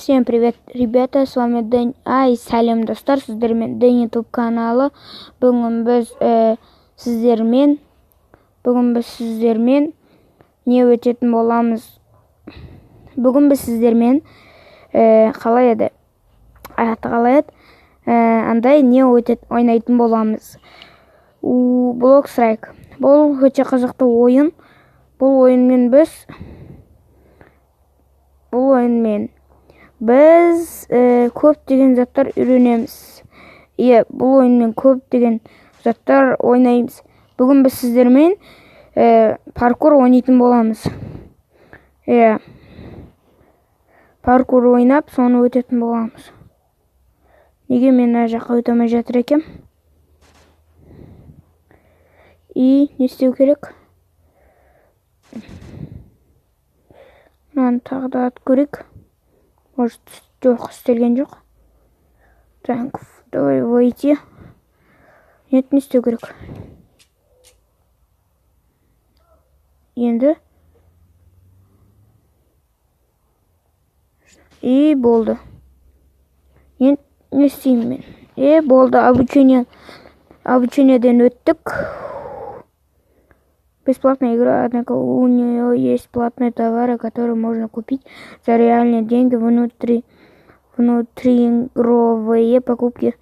Всем привет, ребята, с вами Дэн. Ай, сәлем, достар, сіздермен Дэн YouTube каналы. Бүгін біз сіздермен, бүгін біз сіздермен не өтетін боламыз? Бүгін біз сіздермен қалай еді? Аты қалай еді? Андай не өтет, ойнайтын боламыз. Block Strike. Бұл өте қызықты ойын. Бұл ойынмен біз көптеген заттар үйренеміз. Иә, бұл ойынмен көптеген заттар ойнаймыз. Бүгін біз сіздермен паркур ойнайтын боламыз. Иә. Паркур ойнап, соны өтетін боламыз. Неге мен мына жаққа өте алмай жатыр екем? И не істеу керек? Мынаны тағы да атып көрейік. Может, жоқ, істелген жоқ. Так, давай войти. Нет, не істеу керек? Енді. И болды. Енді не істеймін мен? Болды, обучениеден өттік. Бесплатная игра, однако у нее есть платные товары, которые можно купить за реальные деньги внутриигровые покупки.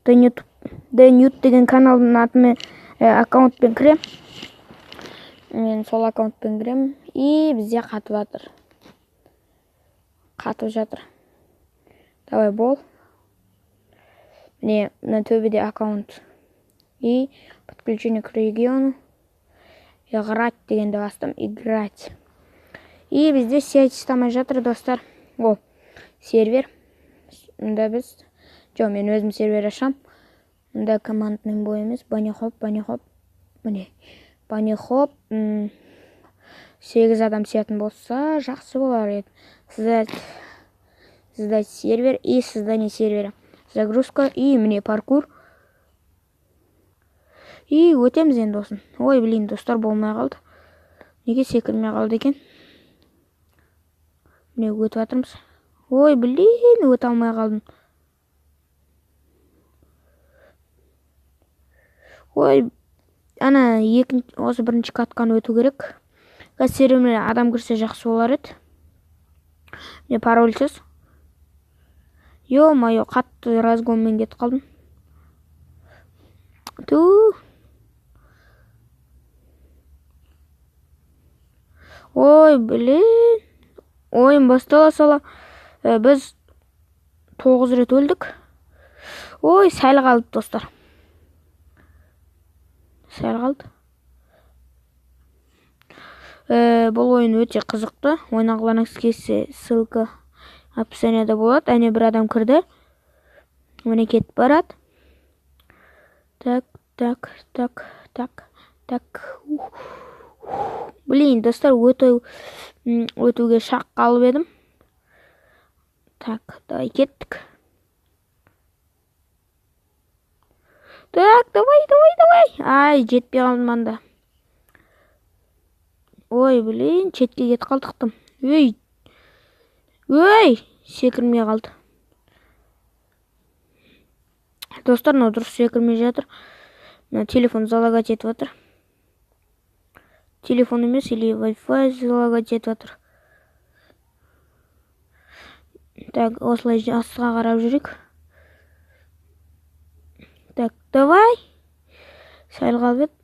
Дэнют деген каналдың атымен аккаунтпен кірем. Мен сол аккаунтпен кірем. И бізде қатып жатыр. Қатып жатыр. Давай, бол. Міне, мына төбеде аккаунт. И подключение к региону. Играть дегенді бастым. Играть. И бізде сеть ұстамай жатыр, достар. О, сервер. Мында біз. Жоқ, мен өзім сервер ашам. Мында командный бой емес. Банихоп, банихоп. Міне. Банихоп. 8 адам сиятын болса, жақсы болар еді. Создать сервер и создание сервера. Загрузка и міне паркур. И өтеміз енді осын. Ой, блин, достар, болмай қалды. Неге секірмей қалды екен? Міне, өтіп жатырмыз. Ой, блин, өте алмай қалдым. Ой, ана екінші, осы бірінші катканы өту керек. Қазір серверіне адам кірсе, жақсы болар еді. Міне, парольсіз. Ё-моё, қатты разгонмен кетіп қалдым. Ту. Ой, блин. Ойын бастала сала біз 9 рет өлдік. Ой, сәл қалды, достар. Сәл қалды. Бұл ойын өте қызықты. Ойнағыларыңыз келсе, ссылка описанияда болады. Әне, бір адам кірді. Міне, кетіп барады. Так, так, так, так, так. Ух. Блин, достар, өте өтуге шақ қалып едім. Так, давай, кеттік. Так, давай, давай, давай. Ай, жетпей қалдым анда. Ой, блин, шетке кетіп қалдық тым. Ей. Ой, секірмей қалды. Достар, мынау дұрыс секірмей жатыр. Мына телефон залагать етіп жатыр. Телефон емес, или Wi-Fi залагать етіп жатыр. Так, осылай астыға қарап жүрейік. Так, давай. Сәл қалып еді.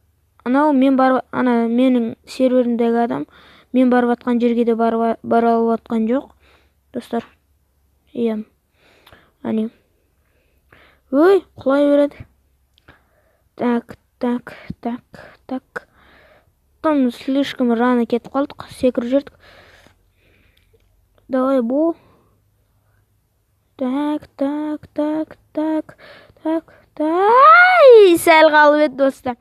Анау мен бар, ана менің серверімдегі адам мен барып жатқан жерге де бара алып жатқан жоқ. Достар. Иә. Әне. Ой, құлай береді. Так, так, так, так. Там слишком рано кетіп қалдық. Секіріп жібердік. Давай, бол. Так, так, так, так, так, так. Сәл қалып еді, достар.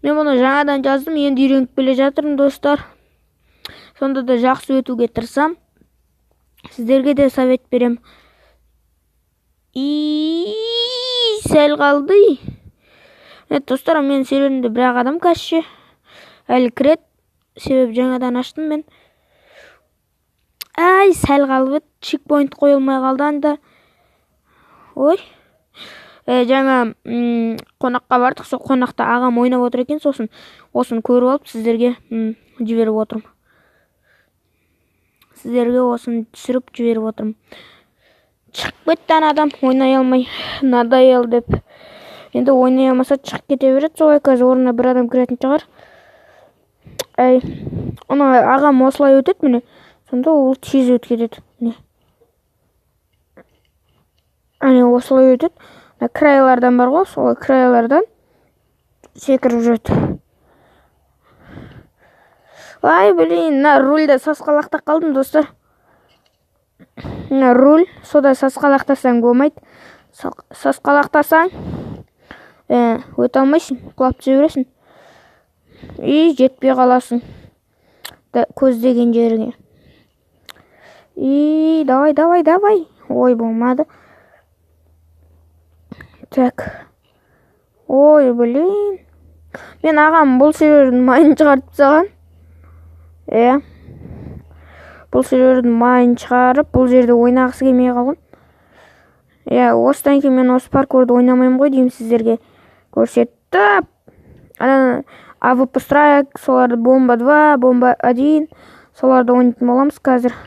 Мен бұны жаңадан жаздым, енді үйреніп келе жатырмын, достар. Сонда да жақсы өтуге тырысам. Сіздерге де совет берем. И сәл қалды. Evet, достар, менің серверімде бір ақ адам қазірше. Әлі кіреді. Себебі жаңадан аштым мен. Ай, сәл қалып еді, чекпоинт қойылмай қалды анда. Ой. Жаңа қонаққа бардық, сол қонақта ағам ойнап отыр екен, сосын осыны көріп алып сіздерге жіберіп отырмын. Сіздерге осыны түсіріп жіберіп отырмын. Шығып кетті ана адам, ойнай алмай, надоел деп. Енді ойнай алмаса шығып кете береді, солай қазір орнына бір адам кіретін шығар. Әй, ана ағам осылай өтеді міне, сонда ол тез өтіп кетеді. Міне. Әне осылай өтеді. Мына крайлардан бар ғой, солай крайлардан секіріп жүреді. Ай, блин, мына рульді сасқалақтап қалдым, достар. Мына руль, сода сасқалақтасаң болмайды. Сасқалақтасаң, өте алмайсың, құлап түсе бересің. И жетпей қаласың көздеген жеріңе. И давай, давай, давай. Ой, болмады. Так. Ой, блин. Мен ағам бұл сервердің майын шығарып тастаған. Иә. Бұл сервердің майын шығарып, бұл жерде ойнағысы келмей қалған. Иә, осыдан кейін мен осы паркурды ойнамаймын ғой деймін сіздерге. Көрсетіп. Ана АВП Страйк, соларды бомба 2, бомба 1, соларды ойнайтын боламыз қазір.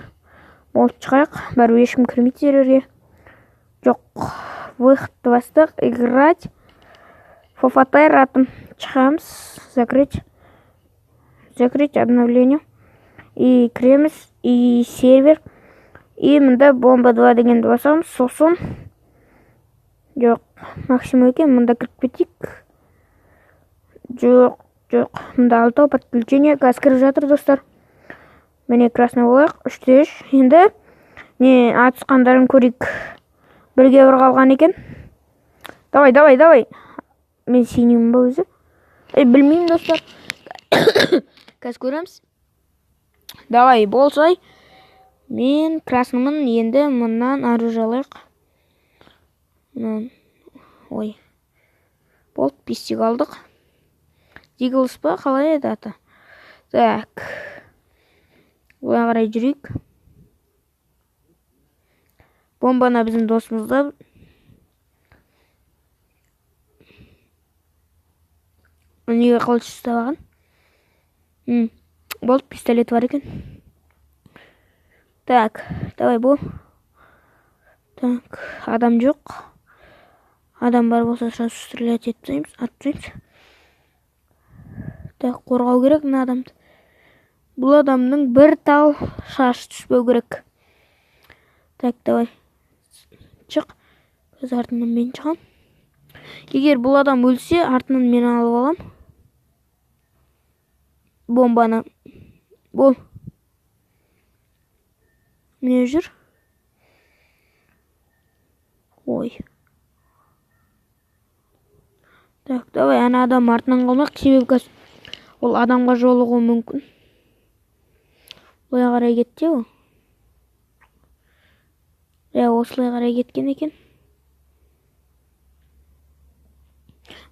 Болып шығайық. Бәрібір ешкім кірмейді серверге. Жоқ. Выход бастық. Играть. Фофатай ратым. Шығамыз. Закрыть. Закрыть обновление. И кіреміз. И сервер. И мында бомба 2 дегенді басамыз. Сосын. Жоқ. Максимум екен. Мында кіріп кетейік. Жоқ. Жоқ. Мында алтау подключение. Газ кіріп жатыр, достар. Міне красный болайық. Үште үш. Енді не атысқандарын көрейік. Бірге бір қалған екен. Давай, давай, давай. Мен сенемін ба өзі? Білмеймін, достар. Қазір көреміз. Давай, болсай. Мен красныймын. Енді мыннан оружие алайық. Мынан. Ой. Болды, пистик алдық. Диглс па? Қалай еді аты? Так. Былай қарай жүрейік. Бомбаны біздің досымызда. Неге қылыш ұстап алған? Болды, пистолет бар екен. Так, давай бол. Так, адам жоқ. Адам бар болса сразу стрелять етіп тастаймыз, атып тастаймыз. Так, қорғау керек мына адамды. Бұл адамның бір тал шашы түспеу керек. Так, давай. Шық. Қазір артынан мен шығам. Егер бұл адам өлсе, артынан мен алып алам. Бомбаны. Бол. Міне жүр. Ой. Так, давай, ана адам артынан қалмақ. Себебі қазір ол адамға жолығуы мүмкін. Былай қарай кетті ол. Иә, осылай қарай кеткен екен.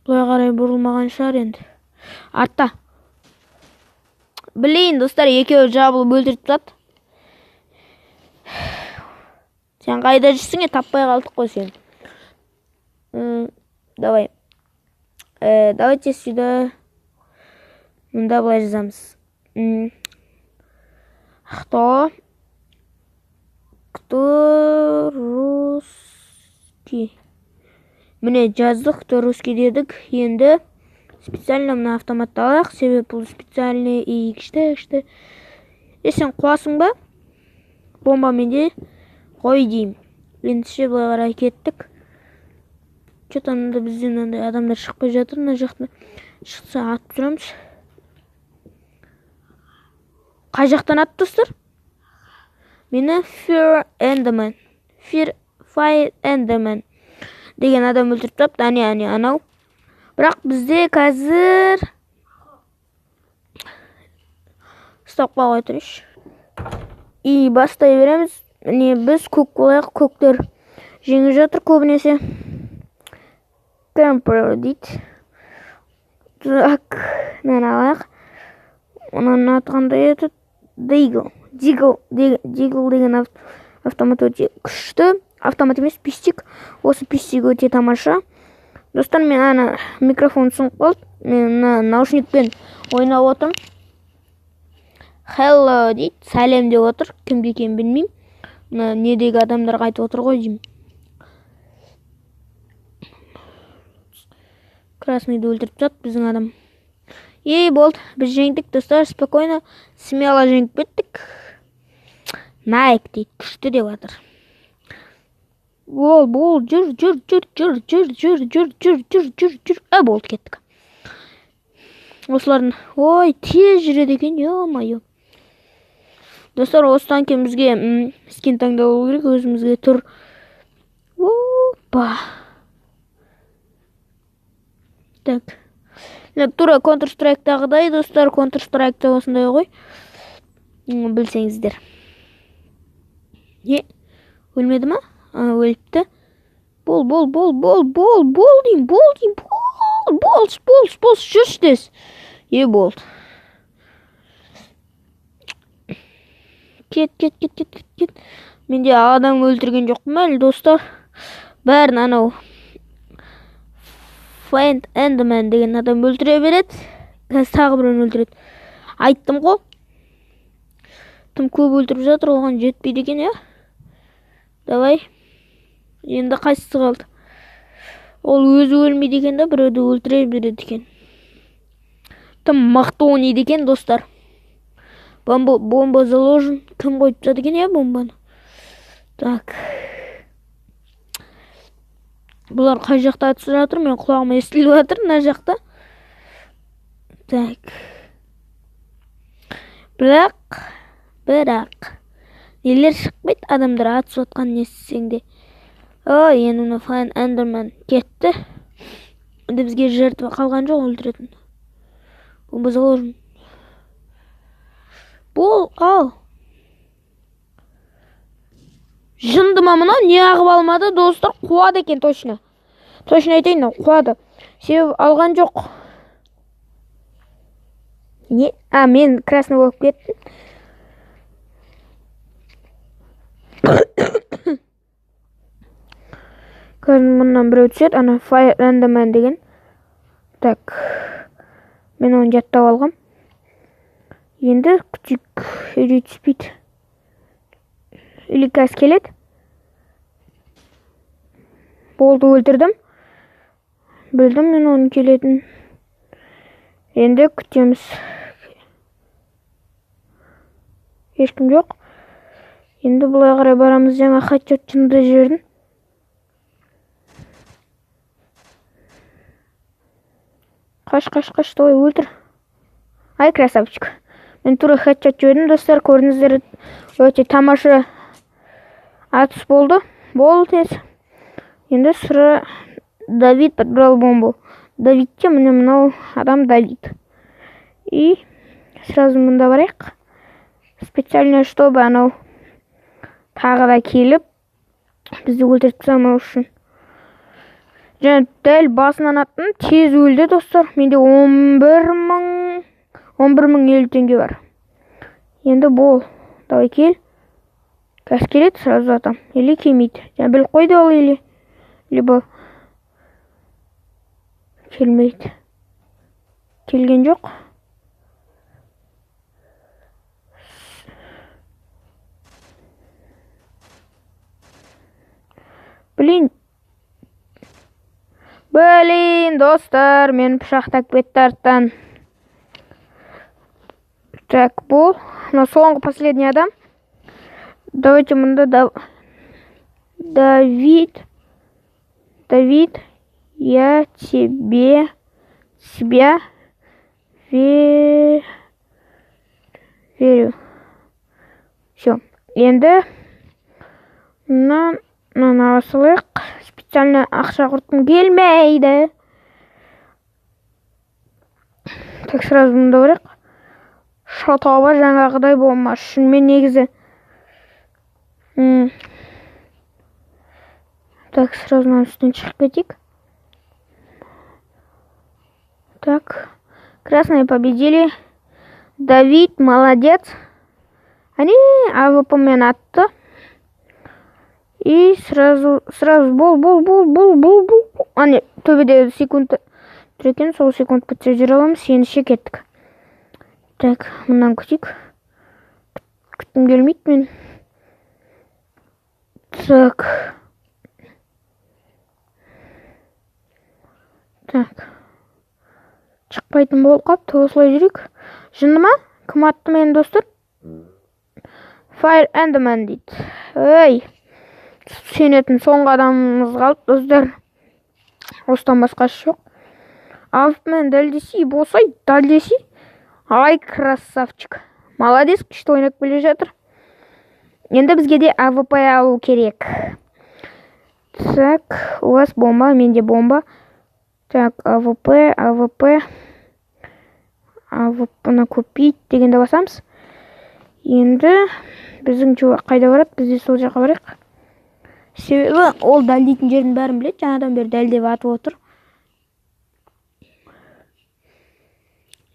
Былай қарай бұрылмаған шығар енді. Артта. Блин, достар, екеуі жабылып өлтіріп тастады. Сен қайда жүрсің, таппай қалдық қой сені. Давай. Давайте сюда. Мында былай жазамыз. Кто? Кто русский? Міне жаздық, кто русский дедік. Енді специально мына автоматты алайық, себебі бұл специальный и күшті, күшті. Сен қуасың ба? Бомба менде қой деймін. Ендеше былай қарай кеттік. Чё-то мында бізден мынандай адамдар шықпай жатыр, мына жақтан шықса атып тұрамыз. Қай жақтан атты, достар? Мені Fear Enderman, Fear Fire Enderman деген адам өлтіріп тапты. Әне, әне, анау. Бірақ бізде қазір стопқа қоя тұрайыншы. И бастай береміз. Міне біз көк болайық, көктер жеңіп жатыр көбінесе. Темпер дейді. Так, мынаны алайық. Мынаның аты қандай еді? Дигл. Дигл деген автомат өте күшті. Автомат емес, пистик. Осы пистик өте тамаша. Достар, мен ана микрофон сынып қалды. Мен мына наушникпен ойнап отырмын. Hello дейді, сәлем деп отыр. Кімге екенін білмеймін. Мына недегі адамдарға айтып отыр ғой деймін. Красныйды өлтіріп тастады біздің адам. Ей, болды, біз жеңдік, достар, спокойно, смело жеңіп кеттік. Найк дейді, күшті деп жатыр. Бол, бол, жүр, жүр, жүр, жүр, жүр, жүр, жүр, жүр, жүр, жүр, жүр. Болды, кеттік. Осылардың, ой, тез жүреді екен, ё-моё. Достар, осыдан кейін бізге скин таңдау керек, өзімізге түр. Опа. Так. Тура Counter-Strike'тағыдай, достар, Counter-Strike'та осындай ғой. Білсеңіздер. Не? Өлмеді ма? Өліпті. Бол, бол, бол, бол, бол, бол деймін, бол деймін, бол, бол, бол, бол, жүрші тез. Е, болды. Кет, кет, кет, кет, кет, кет. Менде адам өлтірген жоқпын әлі, достар. Бәрін анау Find Enderman деген адам өлтіре береді. Қазір тағы біреуін өлтіреді. Айттым ғой. Тым көп өлтіріп жатыр, оған жетпейді екен, иә? Давай. Енді қайсысы қалды? Ол өзі өлмейді екен да, біреуді өлтіре береді екен. Тым мықты ойнайды екен, достар. Бомба заложен. Кім қойып тастады екен, иә, бомбаны? Так. Бұлар қай жақта атысып жатыр? Мен құлағыма естіліп жатыр, мына жақта. Так. Бірақ нелер шықпайды, адамдар атысып жатқанын естісең де. Ой, енді мына Fine Enderman кетті. Енді бізге жертва қалған жоқ өлтіретін. Бомба заложен. Бол, ал. Жынды ма мынау? Не ағып алмады, достар? Қуады екен, точно. Точно айтайын, қуады. Себебі алған жоқ. Не? А, мен красный болып кеттім. Қазір мындан біреу түседі, ана Fire Enderman деген. Так. Мен оны жаттап алғам. Енді күтейік, или түспейді. Или қазір келеді. Болды, өлтірдім. Білдім мен оның келетін. Енді күтеміз. Ешкім жоқ. Енді былай қарай барамыз. Жаңа хедшот жынды жібердім. Қаш, қаш, қаш, давай өлтір. Ай, красавчик. Мен тура хедшот жібердім, достар, көрдіңіздер. Өте тамаша атыс болды. Бол тез. Енді сыра Давид подбрал бомбу. Давидте міне мынау адам Давид. И сразу мында барайық. Специально, чтобы анау тағы да келіп бізді өлтіріп тастамау үшін. Және дәл басынан аттым, тез өлді, достар. Менде 11 050 теңге бар. Енді бол. Давай кел. Қазір келеді, сразу атам. Или келмейді. Жаңа біліп қойды ол, или либо келмейді. Келген жоқ. Блин. Блин, достар, мен пышақтап кетті арттан. Так, бұл мына соңғы последний адам. Давайте мында Давид, Давид, я тебе, тебя верю. Все. Енді мынаны алайық. Специально ақша құртқым келмейді. Так, сразу мында барайық. Шатауға жаңағыдай болмас үшін мен негізі. Так, сразу мынаның үстінен шығып кетейік. Так, красные победили. Давид, молодец. Әне, АВП мен атты. И сразу, сразу, бол, бол, бол, бол, бол, бол. Әне, төбеде секунд тұр екен, сол секунд бітсе, жүре аламыз. Ендеше кеттік. Так, мынаны күтейік. Күткім келмейді мен. Так. Так. Шықпайтын болып қапты, осылай жүрейік. Жынды ма? Кім атты мені, достар? Fire Enderman дейді. Ей! Сенетін соңғы адамымыз қалды, достар. Осыдан басқасы жоқ. АВП-мен дәлдесе, болсай, дәлдесе. Ай, красавчик. Молодец, күшті ойнап келе жатыр. Енді бізге де АВП алу керек. Так, у вас бомба, менде бомба. Так, АВП, АВП. АВП-ны купить дегенді басамыз. Енді біздің чувак қайда барады? Біз де сол жаққа барайық. Себебі ол дәлдейтін жердің бәрін біледі. Жаңадан бері дәлдеп атып отыр.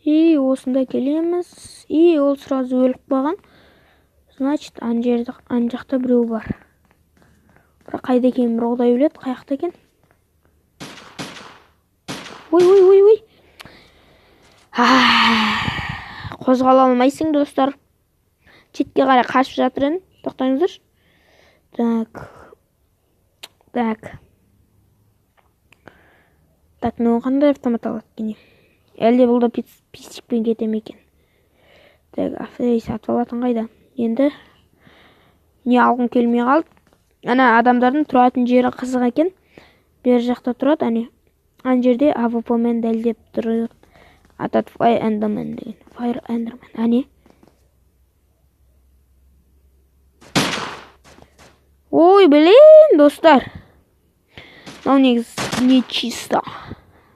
И осында келеміз. И ол сразу өліп қалған. Значит, ана жерде, ана жақта біреу бар. Бірақ қайда екенін бір Құдай біледі, қай жақта екен. Ой, ой, ой, ой. Қозғала алмайсың, достар. Шетке қарай қашып жатыр енді. Тоқтаңыздаршы. Так. Так. Так, мынау қандай автомат алады екен? Әлде бұл да пистикпен кете ме екен? Так, ей, сатып алатын қайда? Енді не алғым келмей қалды. Ана адамдардың тұратын жері қызық екен. Бер жақта тұрады, әне. Ана жерде АВП-мен дәлдеп тұр. Атат Fire Enderman деген. Fire Enderman. Әне. Ой, блин, достар. Мынау негізі нечисто.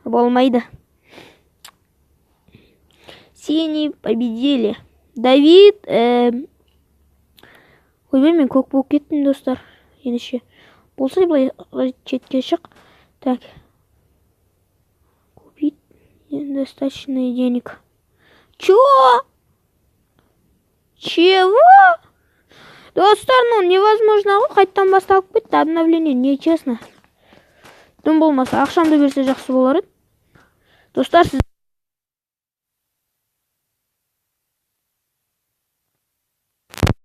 Болмайды. Синий победили. Давид, ойбай, мен көк болып кеттім, достар. Ендеше. Болса, былай шетке шық. Так. Купить недостаточно денег. Чё? Чего? Достар, ну невозможно ғой, қайттан басталып кетті обновление, нечестно. Дым болмаса, ақшамды берсе, жақсы болар еді. Достар, сіз